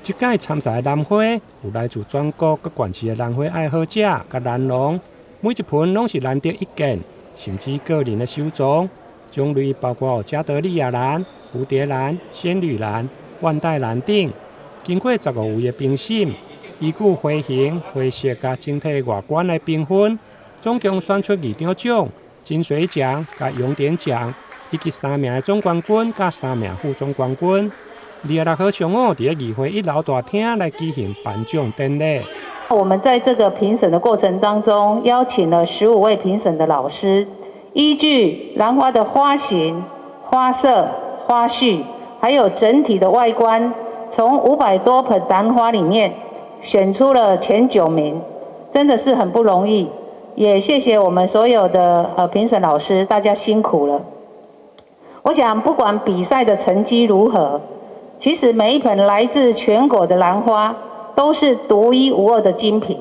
這屆參賽的蘭花有來自全國各縣市的蘭花愛好者佮蘭農，每一盆攏是難得一見，甚至個人的收藏。種類包括有加德利亞蘭、蝴蝶蘭、仙女蘭、萬代蘭等。經過15位的評審，依據花型、花色佮整體外觀來評分，總共選出二等獎、金穗獎佮榮典獎，以及三名的總冠軍佮三名副總冠軍。26號上午，佇咧議會一樓大廳來舉行頒獎典禮。我們在這個評審的過程當中，邀請了15位評審的老師，依據蘭花的花型、花色、花序，還有整體的外觀，從500多盆蘭花裡面選出了前九名，真的是很不容易。也謝謝我們所有的評審老師，大家辛苦了。我想，不管比賽的成績如何，其實每一盆來自全國的蘭花都是獨一無二的精品。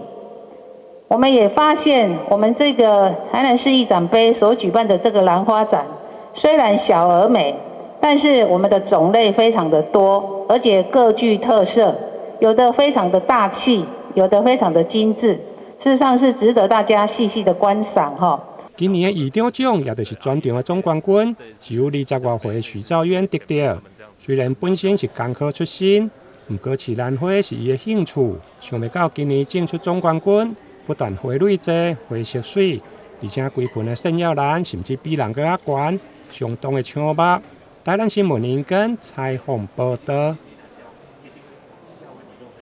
我們也發現，我們這個台南市議長盃所舉辦的這個蘭花展，雖然小而美，但是我們的種類非常的多，而且各具特色，有的非常的大氣，有的非常的精緻，事實上是值得大家細細的觀賞哈。今年的二等獎，也就是全場的總冠軍，是由20外歲許兆淵得著。雖然本身是工科出身，毋過飼蘭花是伊的興趣。想袂到今年爭出總冠軍，不但花蕊濟、花色媠，而且規盆的炫耀蘭甚至比人閣較懸，相當的搶目。台南新聞林根採訪報導。